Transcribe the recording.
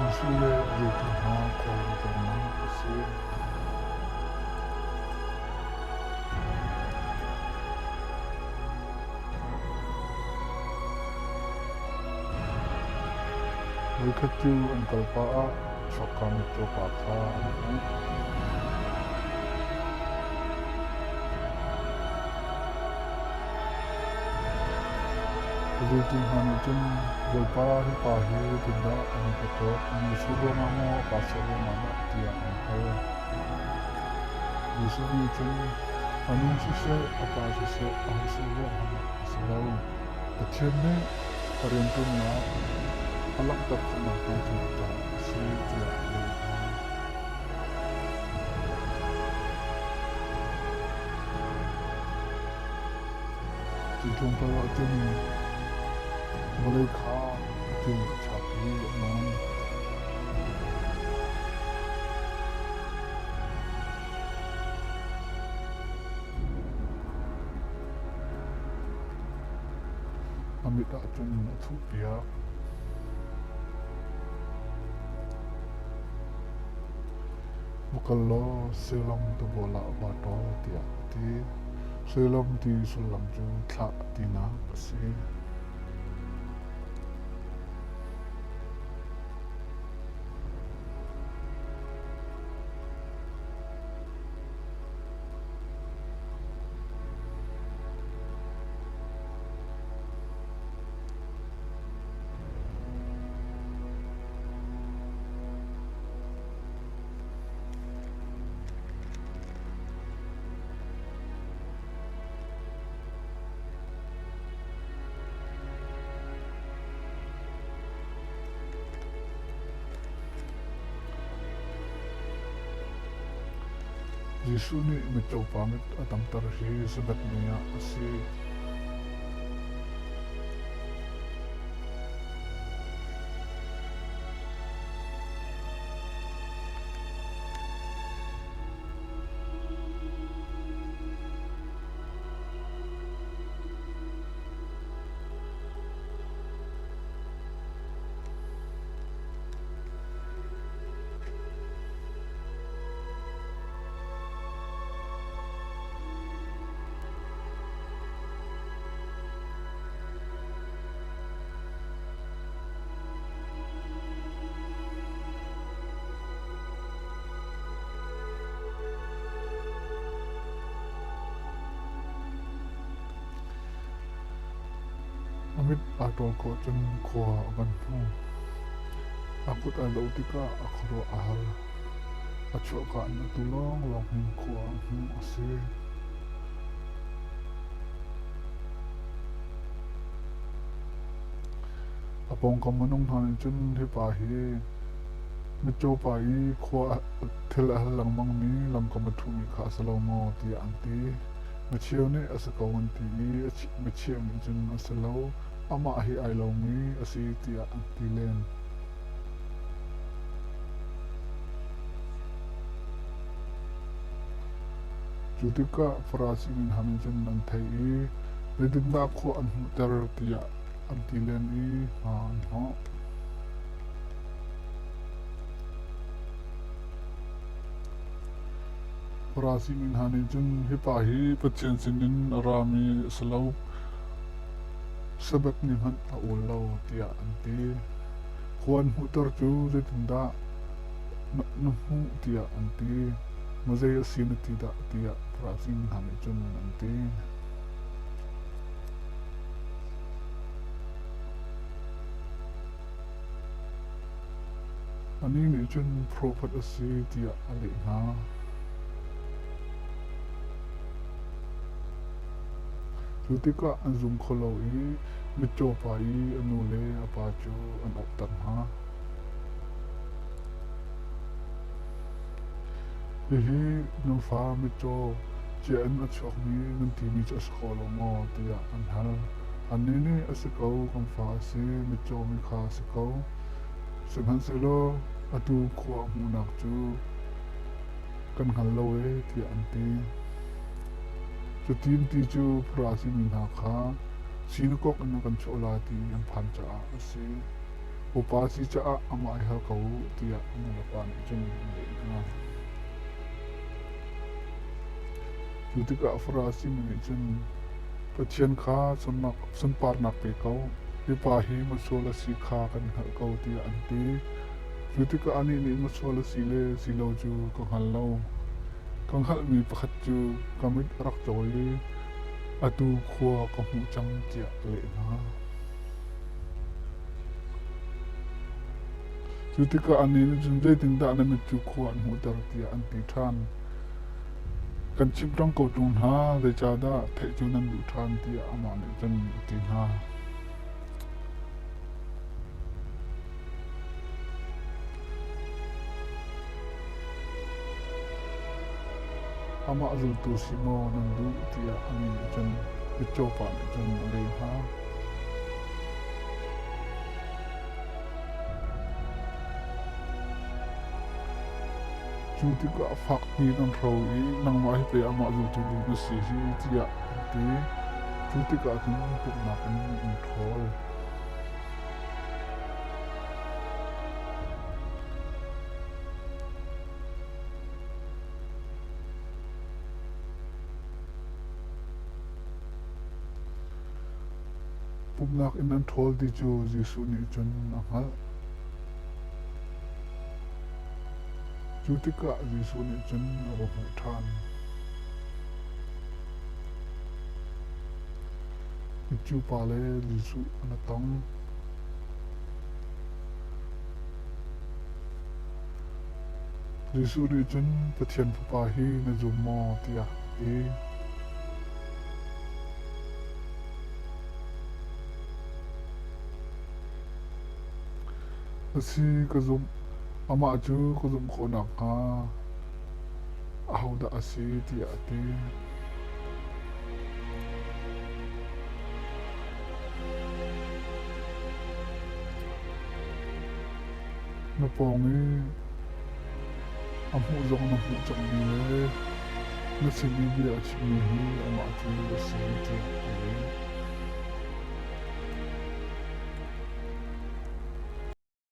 Jesuh le a zultu hna khual an tlawnnak a si. Voikhat cu an kal pah ah chuakka mitcaw pa kha an hmuh. Zultu hna nih cun Bawipa, hi pa hi zeitindah an ka cawk? A nu sual ruangah maw, a pa sual ruangah dah? tiah an hal. Jesuh nih cun a nu siseh, a pa siseh, aho sual ruang hmanh ah a si lo. Pathian nih a rianṭuannak a langhter khawh nakhnga cu caah a si tiah a leh hna. Cu tlawmpal ah cun vawlei kha a cul a chak i a nawn. A mit ah cun a thuhpiak. Va kal law Siloam tubual ah vaa ṭawl tiah a ti. Siloam ti sullam cu thlah tinak a si. Jesuh nih mitcaw pa mit a damter hi Sabbath ni ah a si. A mit aa ṭawl khawh cun khua a van hmu. A kut ai lo tikah a khuaruah a har. A chuahka in atu lawnglawng hin khua a hmuh a si. A pawngkam minung hna nih cun hi pa hi mitcaw pa i khua thil a hal lengmangmi lamkam a ṭhumi kha a si lo maw tiah an ti. Micheu nih a si ko an ti i micheu nih cun a si lo, amah hi ai lomi a si tiah an ti len. Cu tikah Farasi mi hna nih cun an theih i zeitindah khua an hmuhter tiah an ti len i hna an hnawh. Farasi mi hna nih cun hi pa hi Pathian sinin a rami a si lo, Sabbath ni hmanh a ul lo tiah an ti. Khua an hmuhter cu zeitindah na hmuh tiah an ti. Mawzei a si na ti dah tiah Farasi mi hna nih cun an ti. Anih nih cun profet a si tiah a leh hna. Cu tikah an zum kho lo i mitcaw pa i a nu le a pa cu an auhter hna. Hihi nan fa mitcaw cia in a chuakmi nan timi cu a si kho lo maw tiah an hal. Annih nih a si ko, kan fa a si, mitcaw mi kha a si ko. Sihmanhsehlaw atu khua hmuhnak cu kan hngal lo ee tiah an ti. Cutin ti cu Farasi mi hna kha sinakok in a kan chuah lai ti an phan caah a si. Upa si caah amah i hal ko u tiah a nulepa nih cun an leh hna. Cu tikah Farasi mi nih cun Pathian kha sunparnak pe ko, hi pa hi misual a si kha kan hngalh ko tiah an ti. Cu tikah anih nih misual a si le si lo cu ka hngal lo. Ka hngalhmi pakhat cu ka mit a rak cawi i atu khua ka hmuh cang tiah a leh hna. Cu tikah anih nih cun zeitindah na mit cu khua an hmuhter tiah an ti ṭhan. Kan chimh ṭang ko ṭung hna, zeicahdah theih cu nan duh ṭhan tiah amah nih cun a ti hna. Amah zultu si maw nan duh tiah anih nih cun mitcaw pa nih cun a leh hna. Cu tikah fakpi in an hro i nangmah hi pei amah zultu ding na si hi tiah an ti. Cu tikah cun pumhnak in an ṭhawl. Pumhnak in an ṭhawl ti cu Jesuh nih cun a hngalh. Cu tikah Jesuh nih cun a va hmuh ṭhan. Mitcu pa le Jesuh an i tong. Jesuh nih cun Pathian Fapa hi na zum maw tiah a ti. A si ka zumh. Amah cu ka zumh khawh nakhnga ahodah a si tiah a ti. Na pawng i a hmuh zong na hmuh cangmi le na sin i bia a chimmi hi amah cu a si tiah a leh.